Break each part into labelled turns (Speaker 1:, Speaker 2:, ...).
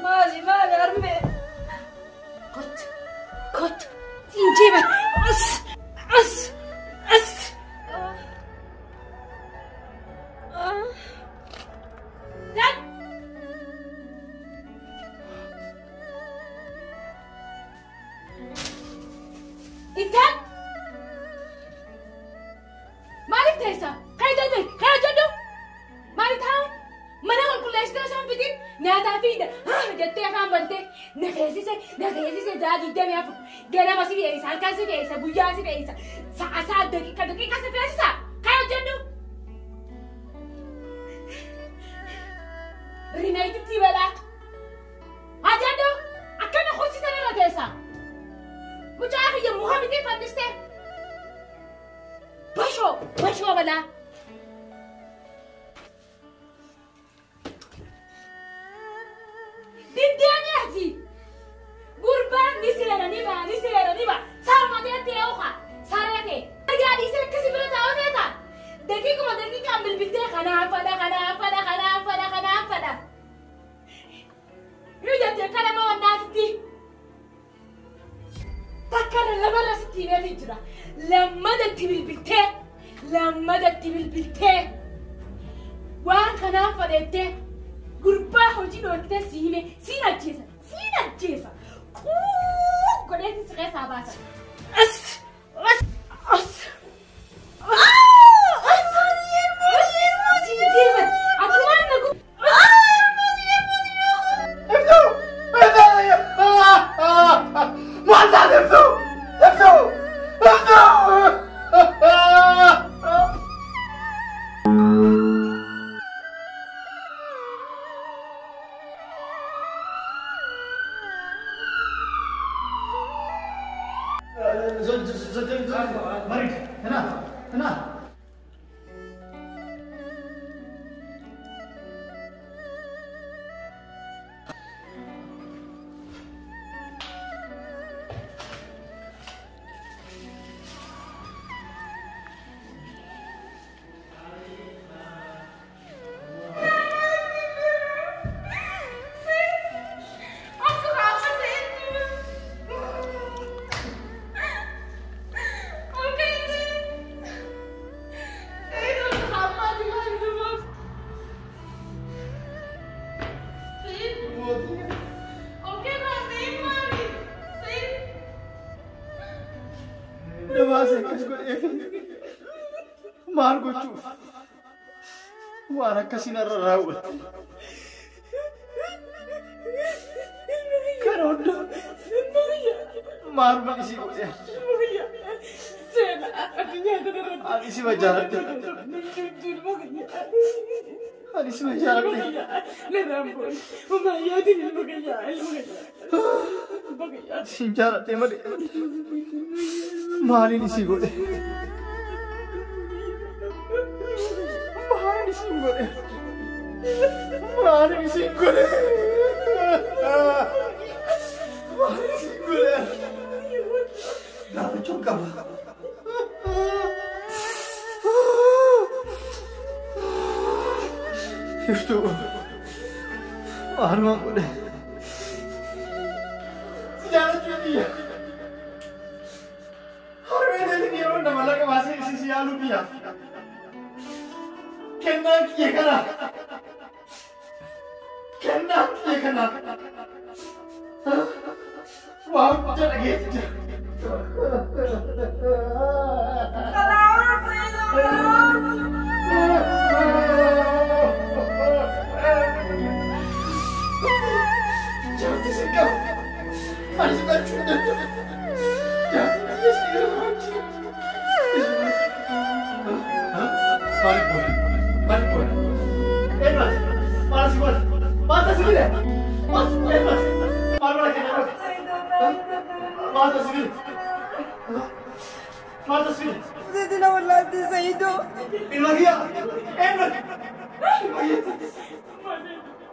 Speaker 1: Maali maali harmee. Kottu kottu siin jeebat as as as. Dan. Intan. Maaliif teessa? Kaayi dalbee kaayi hojjedhu. Maaliif taa'u? Mana qulqulleessitee osoo hin fixin nyaataa fi jettee afaan bantee na feesise na feesise ja'a 24 ganama si fe'isa halkan si fe'isa guyyaa si fe'isa sa'a sa'a daqiiqa daqiiqa si feesisa kaayi hojjedhu. Rimeetitti balaa. Hojjedhu akkana horsiisan irra teessa. Mucaa kiyya muka miti fannistee. Bashoo bashoo balaa. Diddeemiyaati. Gurbaan ni seera ni ba'a ni seera ni ba'a. Saruma ta'e oofa saree ta'e. Ergaa dhiisee akkasii bira taa'uu feeta. Daqiiquma daqiiqaan bilbiltee kanaan fadha kanaan fadha kanaan fadha kanaan fadha. Yoo jettee kalama wannaatitti. Takka lamarra sitti himeeti jira. Lammadatti bilbiltee lammadatti bilbiltee waan kanaan fadhettee. Gurbaa hojii dhoorkitee si hime siin ajjeesa siin ajjeesa kuu godheeti si keessaa baasa. As as as as siin deeman ati waan na gu.
Speaker 2: Ibsu! Maal taate Ibsu? Ibsu! Ibsu! Maal gochuuf waan akkasiin irra raawwatte. Kana hunda maaluma isii godhe. Ani sima jaaladhe. Ani sima jaaladhe. Sin jaaladhe malee maaliin isii godhe. Maaliin isiin godhe? Maaliin isiin godhe? Maaliin isiin godhe? Gaafachuun qaba. Iftuu maalumaan godhe? Si jaalachuu biyya. Harmee deetiin yeroo nama laqa baasee si yaaluu biyya. Kennaan kiyya kana. Kennaan kiyya kana. Waa hunda dhageetti jira. Jaartii sin qaba. Ani si gochuu hin danda'u. Jaartii kiyya si irraa. Maaliif boona? Maaliif boona? Eenyuati? Maal si godhe? Maal taasifile? Maal eenyuati? Maal mana keenya godhe? Maal taasifile? Maal taasifile?
Speaker 1: Sidina wallahi Sayido.
Speaker 2: Ilma kiyya eenyuati? Ilma kiyya.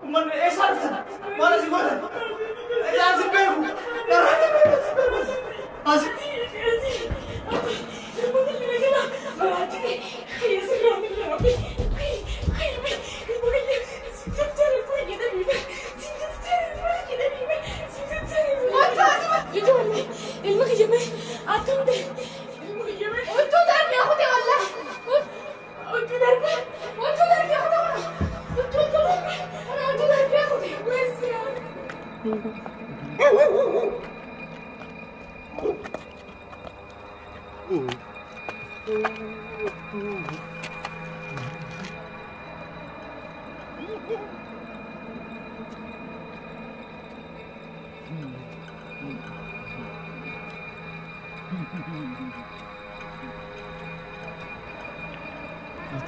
Speaker 2: Uummanni eessaa dhuftan? Maal si godhe? Ani si beeku. Narraa si beeku. Asi.
Speaker 1: kiyyame akkam ta'e ilma kiyyame. Huccuu darbee kute wallah. Huccuu darbee huccuu darbee kute kuna. Huccuu darbee kuna huccuu darbee kute. Weessi.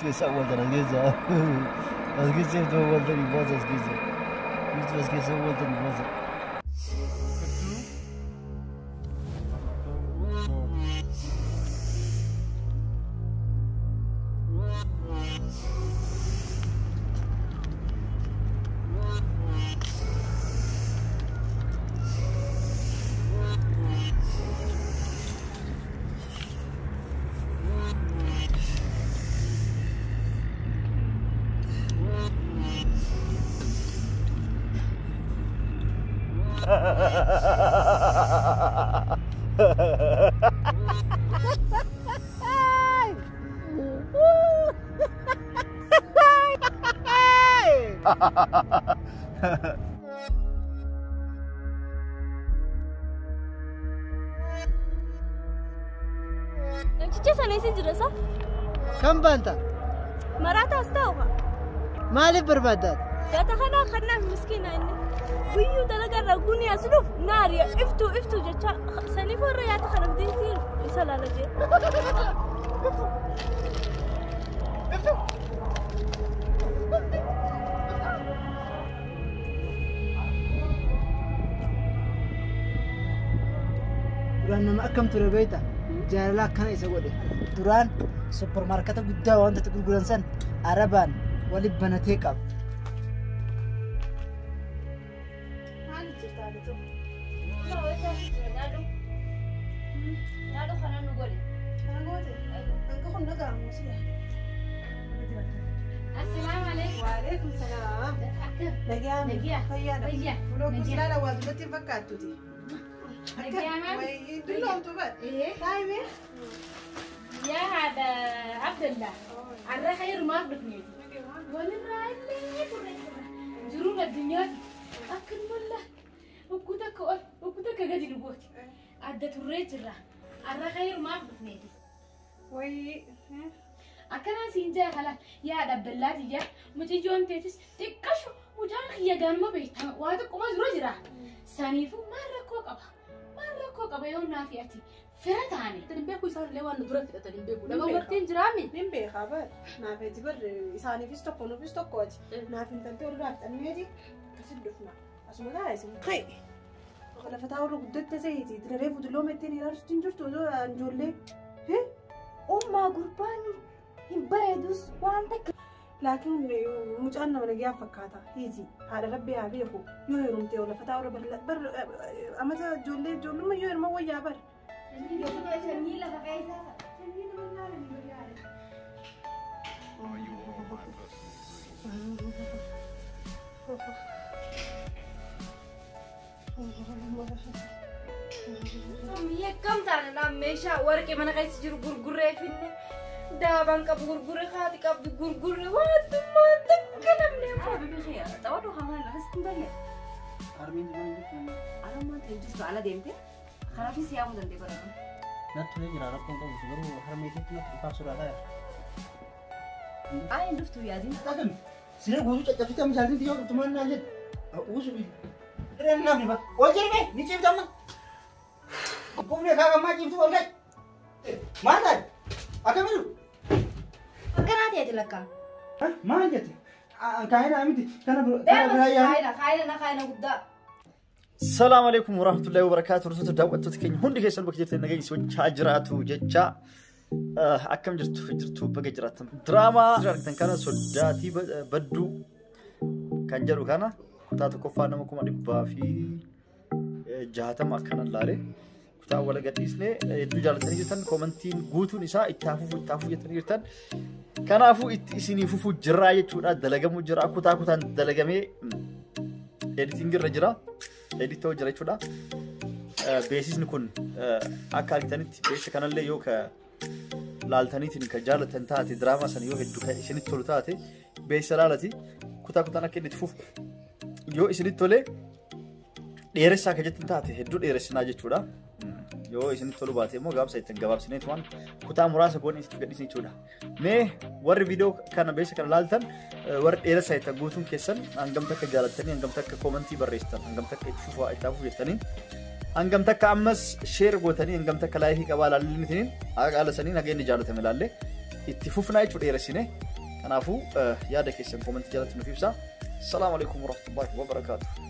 Speaker 2: Keessa awwaaltan as keessa. As keessa iddoo awwaaltanii baasa as keessa. As keessa awwaaltanii baasa.
Speaker 3: Namticha sana eessa jira sa?
Speaker 4: Kam baanta?
Speaker 3: Maraataas ta'u.
Speaker 4: Maaliif barbaaddaa?
Speaker 3: Gata kanaa kanaaf miskiina inni. Guyyuu dalagarra guni as dhufu naariya iftuu iftuu jecha saniif warra yaata kana fidintiin isa laala jee.
Speaker 4: Duraan nama akkam ture beektaa? Jaalala akkana isa godhe. Duraan suppermaarketa guddaa wantoota gurguran san arabaan waliin banatee qaba.
Speaker 1: Assalaamu
Speaker 5: salaam.
Speaker 1: Nagiyaa.
Speaker 5: Nagaa.
Speaker 1: Fayyaadha.
Speaker 5: Fayyaa.
Speaker 1: Fuula
Speaker 5: Nagiyaa.
Speaker 1: kuusilaa waajjirratti hin fakkaattuti.
Speaker 5: Nagiyaa maal?
Speaker 1: Dulloomtu bar.
Speaker 5: Ee.
Speaker 1: Taa'imee.
Speaker 5: Yaa haadha Abdallaa. Har'a khayrumaaf dhufneeti. Walirraa illee turre turre. Jiruun addunyaati. Akkanumalla hogguu takka ol hogguu takka gadi nu gooti. Adda turree jirra. Har'a khayrumaaf dhufneeti.
Speaker 1: Wayii.
Speaker 5: Akkanaan siin jaa kala yaa Abdallaati yaa mucayyoon teetis xiqqashu mucaan kiyya gaanuma beekta waa xiqquma dura jira. Saniifuu maal rakkoo qaba? Maal rakkoo qaba yoo naafi ati fira taane?
Speaker 6: Hin beeku isaan illee waan nu dura fidhatan hin beeku. Nama barteen jiraami.
Speaker 1: Nin beekaa bar. Naaf eti bar isaaniifis tokko nuufis tokko ati. Naaf intaltee ol baafxanneeti akkasit dhufna. Asuma taa'e isin. Kai. Lafa taa'u irra guddatte seeti. Dirree fuulduroo metteen hiraarsutti hin jirtu osoo ijoollee.
Speaker 3: Ummaa gurbaan hin bareedus waan takka.
Speaker 1: Laakiin mucaan nama nagaa fakkaata. Hiiti haadha rabbi haa beeku. Yoo heerumte lafa taa'u irra bar amata ijoollee ijoollummaa yoo heeruma wayyaa bar.
Speaker 3: Sanyii lafa keessaa.
Speaker 1: Sanyii nama laalanii wayyaa.
Speaker 7: Are you all my personal dreams?
Speaker 6: Mi'a akkam taane naan meeshaa warqee mana keessa jiru gurgurree finne daabaan qabu gurgurree haati qabdu gurgurree wantummaa takka namni hin
Speaker 8: Habibi xawadhu hamaa irratti hin tolle.
Speaker 4: Harmeen duraan jirtu.
Speaker 8: Armaan ta'e jirtu ala deemte kanaafis yaamuu danda'e baratu.
Speaker 4: Natti tolee jira rakkoon qabu garuu harmee keetti natti dhufaa sodaata.
Speaker 8: Ayi hin dhuftu yaadin.
Speaker 4: Dhaqan siree guutuu caccabsitee amma jaaltiin yoo qabdu maal naan jedhu. Uusu dhireen namni ba. Ol jedhame ni ciifta amma. Qufnee kaa'amaa ciiftu ol ga'i. Maal taate? Akkamiiru?
Speaker 8: Akkanaa ta'eeti lakkaa.
Speaker 4: Maal jette? Kaayina miti kana biraa yaa.
Speaker 8: Kaayina kaayina kaayina guddaa.
Speaker 2: Salaamu alaikum warahmatullahi wabarakatuh. Hordoftota daawwattoota keenya hundi keessan bakka jirtan nageenya socha'aa jiraatu jecha akkam jirtu jirtu bakka jiraattan. Diraamaa argitan kana soddaatii badduu kan jedhu kana kutaa tokkoffaa nama 160,000 akkana laale. Kutaa wal gadhiisnee hedduu jaallatanii jirtan koomantiin guutuun isaa itti hafuuf itti hafuuf jettanii jirtan. Kanaafuu itti isinii fufuu jirraa jechuudha. Dalagamuu jira kutaa kutaan dalagamee editing irra jira. Edit ta'uu jira jechuudha. Beeksisni kun akka argitanitti beeksisa kanallee yoo ka laaltaniitiin ka jaalatan taate, diraamaa sana yoo hedduu kan isinitti tolu taate, beeksisa laalati kutaa kutaan akka inni itti fufu yoo isinitti tole dheeressaa ka jettan taate hedduu dheeressinaa jechuudha. Yoo isinitti tolu baate immoo gabaabsa ittiin gabaabsineet waan kutaa muraasa goone isinitti gadhiisne jechuudha. Mee warri viidiyoo kana beeksisa kana laaltan, warri dheeressaa jettan guutuun keessan hangam takka jaalattanii, hangam takka koomantii barreessitan, hangam takka itti fufaa itti hafuuf jettanii, hangam takka ammas share gootanii, hangam takka laayikii qabaa laallinitiniin haala saniin haga inni jaalatame laalle itti fufnaa jechuudha dheeressine. Kanaafuu yaada keessan koomantii jalatti nuuf ibsaa. Salaamu alaikum warahmatullahi wabarakaatuh.